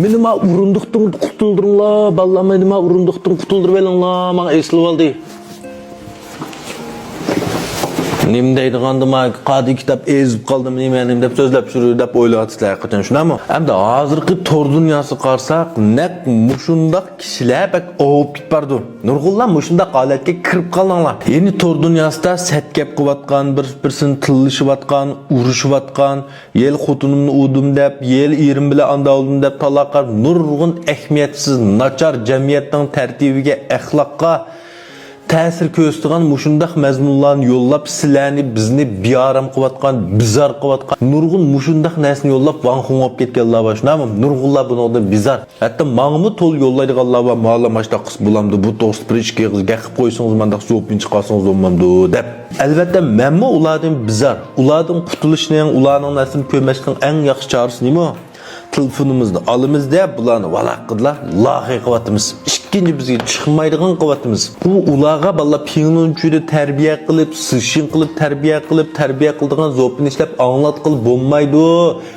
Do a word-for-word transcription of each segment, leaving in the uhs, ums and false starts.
مېنى ما ئورۇندۇقتىن قۇتۇلدۇرۇڭلار، بالىلار، مېنى ما ئورۇندۇقتىن قۇتۇلدۇرۇۋېلىڭلار، ماڭا ئېسىلىۋالدى. نېمە دەيدىغاندىما، قادىر كىتاب ئېزىپ قالدىم، نېمە، نېمە دەپ سۆزلەپ يۈرۈر دەپ ئويلاۋاتىسىلەر ھەرقاچان، شۇنداقمۇ؟ ئەمدى ھازىرقى تور دۇنياسىغا قارىساق، نەق مۇشۇنداق كىشىلەر بەك ئاۋۇپ كېتىپ بارىدۇ. نۇرغۇنلار مۇشۇنداق ھالەتكە كىرىپ قالدىڭلار. يەنى تور دۇنياسىدا سەت گەپ قىلىۋاتقان، بىر-بىرسىنى تىللىشىۋاتقان، ئۇرۇشۇۋاتقان، يېلى خوتۇنۇمنى ئۇردۇم دەپ، يېلى ئېرىم بىلەن ئاندا بولدۇم دەپ تالاققا، نۇرغۇن ئەھمىيەتسىز، ناچار، جەمئىيەتنىڭ تەرتىپىگە، ئەخلاققا تەسىر كۆرسىتىدىغان مۇشۇنداق مەزمۇنلارنى يوللاپ، سىلەرنى، بىزنى بىئارام قىلىۋاتقان، بىزار قىلىۋاتقان نۇرغۇن مۇشۇنداق نەرسىنى يوللاپ، ۋاڭ-خۇڭ بولۇپ كەتكەنلەر بار، شۇنداقمۇ؟ نۇرغۇنلار بۇنىڭدىن بىزار. ھەتتا ماڭىمۇ تولا يوللايدىغانلار بار، مالا ماشۇنداق قىلسا بولامدۇ، بۇ توغرىسىدا بىر ئىككى ئېغىز گەپ قىلىپ قويسىڭىز، مانداق زوپىن چىقارسىڭىز بولمامدۇ دەپ. ئەلۋەتتە، مەنمۇ ئۇلاردىن بىزار. ئۇلاردىن قۇتۇلۇشنىڭ، ئۇلارنىڭ نەرسىنى كۆرمەسلىكنىڭ ئەڭ ياخشى چارىسى نېمە؟ تېلېفونىمىزنى ئالىمىز دەپ، بۇلارنى ۋالاققىدىلا لاخى قىلىۋاتىمىز. ئىككىنچى بىزگە چىقمايدىغان قىلىۋاتىمىز. ئۇ ئۇلارغا بالىلار پىڭلۇنچۈدە تەربىيە قىلىپ، سىشىڭ قىلىپ تەربىيە قىلىپ، تەربىيە قىلىدىغان زوپىنى ئىشلەپ ئاڭلاتقىلى بولمايدۇ.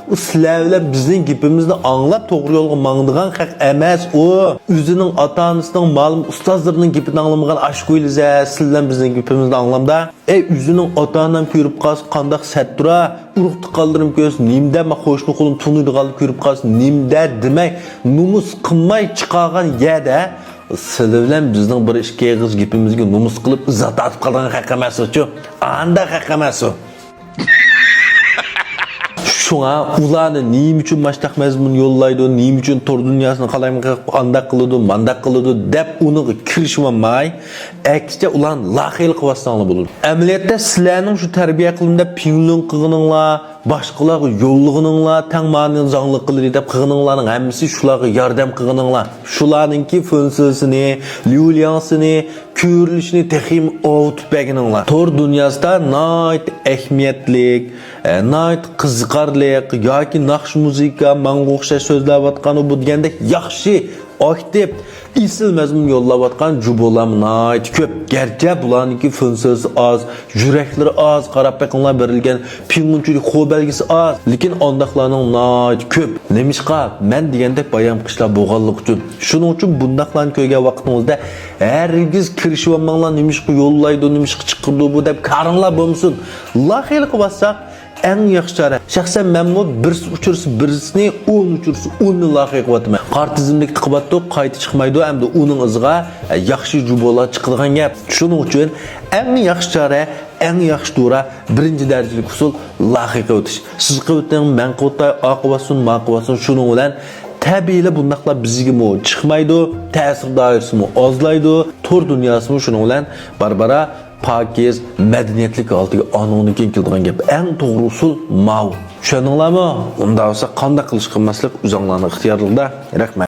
ئۇ سىلەر بىلەن بىزنىڭ گېپىمىزنى ئاڭلاپ توغرا يولغا ماڭىدىغان خەق ئەمەس ئۇ. ئۆزىنىڭ ئاتا-ئانىسىنىڭ، مالىم ئۇستازلىرىنىڭ گېپىنى ئاڭلىمىغان ئاشۇ كويلىزە سىلەر بىلەن بىزنىڭ گېپىمىزنى ئاڭلامدا. ئەي، ئۆزىنىڭ ئاتا-ئانام كۆرۈپ قالسا قانداق سەتتۇرا، ئۇرۇق-تۇغقانلىرىم كۆرسە نېمىدە، ما قوشنا-قولۇم تونۇيدىغانلار كۆرۈپ قالسا نېمىدە دېمەي، نومۇس قىلماي چىقارغان يەردە سىلەر بىلەن بىزنىڭ بىر ئىككى ئېغىز گېپىمىزگە نومۇس قىلىپ ئىززەت تارتىپ قالىدىغان خەق ئەمەس ئۇچۇ. ئانداق خەق ئەمەس ئۇ. شۇڭا ئۇلارنى نېمە ئۈچۈن ماشتاق مەزمۇن يوللايدۇ، نېمە ئۈچۈن تور دۇنياسىنى قالايمىقان قىلىپ ئانداق قىلىدۇ، مانداق قىلىدۇ دەپ ئۇنىڭغا كىرىشىۋالماي، ئەكسىچە ئۇلارنى لاخىيلىق قىلىۋاتساڭلار بولىدۇ. ئەمەلىيەتتە سىلەرنىڭ شۇ تەربىيە قىلىمەن دەپ پىڭلۇن قىلغىنىڭلار، باشقىلارغا يوللىغىنىڭلار، تەڭ مانىنى زاڭلىق قىلدى دەپ قىلغىنىڭلارنىڭ ھەممىسى شۇلارغا ياردەم قىلغىنىڭلار. شۇلارنىڭكى فېنسىسىنى، ليۇلياڭسىنى، كۆرۈلۈشىنى تېخىمۇ ئاۋۇتۇپ بەرگىنىڭلار. تور دۇنياسىدا ناھايىتى ئەھمىيەتلىك، ئە، ناھايىتى قىزىقارلىق ياكى ناخشا مۇزىكا، ماڭغا ئوخشاش سۆزلەۋاتقان، ئۇ بۇ دېگەندەك ياخشى، ئاكتىپ، ئېسىل مەزمۇن يوللاۋاتقان جۇبولارمۇ ناھايىتى كۆپ. گەرچە بۇلارنىڭكى فېنسىسى ئاز، يۈرەكلىرى ئاز، قاراپ بېقىڭلار، بېرىلگەن پىڭلۇنچۈلۈك خو بەلگىسى ئاز، لېكىن ئانداقلارنىڭ ناھايىتى كۆپ. نېمىشقا؟ مەن دېگەندەك بايام قىشلار بولغانلىقى ئۈچۈن. شۇنىڭ ئۈچۈن بۇنداقلارنى كۆرگەن ۋاقتىڭىزدا ھەرگىز كىرىشىۋالماڭلار، نېمىشقا يوللايدۇ، نېمىشقا چىقىرىدۇ بۇ دەپ كارىڭلار بولمىسۇن. لاخىيلىق قىلىۋاتساق، ئەڭ ياخشى چارە. شەخسەن مەنمۇ بىرسى ئۇچرىسا بىرسىنى، ئون ئۇچرىسا ئوننى لاخىي قىلىۋاتىمەن. قارا تىزىملىكتە قىلىۋاتتۇق، قايتا چىقمايدۇ، ئەمدى ئۇنىڭ ئىزىغا، ئە، ياخشى جۇبولار چىقىدىغان گەپ. شۇنىڭ ئۈچۈن ئەڭ ياخشى چارە، ئەڭ ياخشى دورا، بىرىنچى دەرىجىلىك ئۇسۇل لاخىي قىلىۋېتىش. سىز قىلىۋېتىڭ، مەن قىلىۋېتاي، ئا قىلىۋاتسۇن، ما قىلىۋاتسۇن، شۇنىڭ بىلەن تەبىئىيلا بۇنداقلار بىزگىمۇ چىقمايدۇ، تەسىر دائىرىسىمۇ ئازلايدۇ، تور دۇنياسىمۇ شۇنىڭ بىلەن بارا-بارا پاكىز، مەدەنىيەتلىك ھالىتىگە ئانىڭدىن كېيىن كېلىدىغان گەپ. ئەڭ توغرا ئۇسۇل ماۋۇ. چۈشەندىڭلارمۇ؟ ئۇنداق بولسا قانداق قىلىش قىلماسلىق ئۆزۈڭلارنىڭ ئىختىيارلىقىدا. رەھمەت.